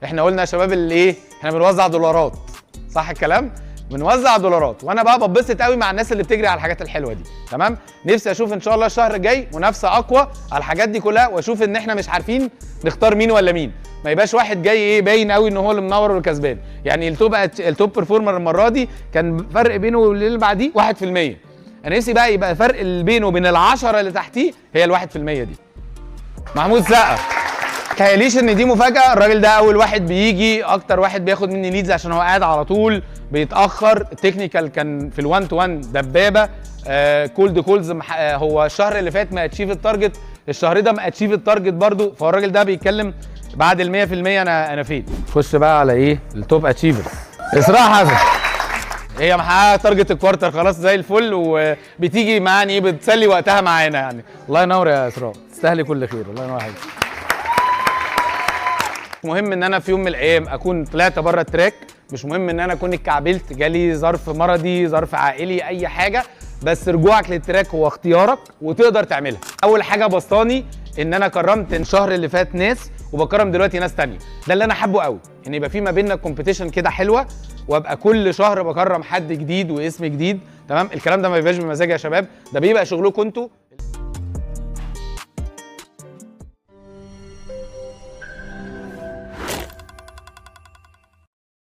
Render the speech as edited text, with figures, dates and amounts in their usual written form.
احنا قلنا يا شباب اللي ايه، احنا بنوزع دولارات، صح الكلام؟ بنوزع دولارات، وانا بقى ببسط قوي مع الناس اللي بتجري على الحاجات الحلوة دي، تمام؟ نفسي اشوف ان شاء الله الشهر الجاي منافسه اقوى على الحاجات دي كلها، واشوف ان احنا مش عارفين نختار مين ولا مين، ما يبقاش واحد جاي ايه باين قوي ان هو اللي منور واللي كسبان. يعني ال top performer المرة دي كان فرق بينه واللي بعديه 1%. انا نفسي بقى يبقى فرق اللي بينه وبين ال10 اللي تحتيه هي ال1% دي. محمود سقا، تهيأليش ان دي مفاجأة، الراجل ده اول واحد بيجي، اكتر واحد بياخد مني leads عشان هو قاعد على طول بيتاخر. ال technical كان في ال1 to 1 دبابة، cold calls هو الشهر اللي فات ما achieve ال target، الشهر ده ما achieve ال target برضو، فهو الراجل ده بيتكلم بعد ال 100%. انا فين؟ خش بقى على ايه ال top achievers. اسراء حسن هي محققة target ال quarter خلاص زي الفل، وبتيجي معانا ايه بتسلي وقتها معانا يعني. الله ينور يا اسراء، تستاهلي كل خير، الله ينور عليك. مهم ان انا في يوم من الايام اكون طلعت بره ال track، مش مهم ان انا اكون اتكعبلت، جالي ظرف مرضي، ظرف عائلي، اي حاجة، بس رجوعك لل track هو اختيارك وتقدر تعملها. اول حاجة بسطاني ان انا كرمت الشهر اللي فات ناس وبكرم دلوقتي ناس تانية، ده اللي انا حابة قوي، ان يبقى في ما بيننا competition كده حلوة، وابقى كل شهر بكرم حد جديد واسم جديد، تمام؟ الكلام ده ما بيبقاش بمزاج يا شباب، ده بيبقى شغلكم انتوا.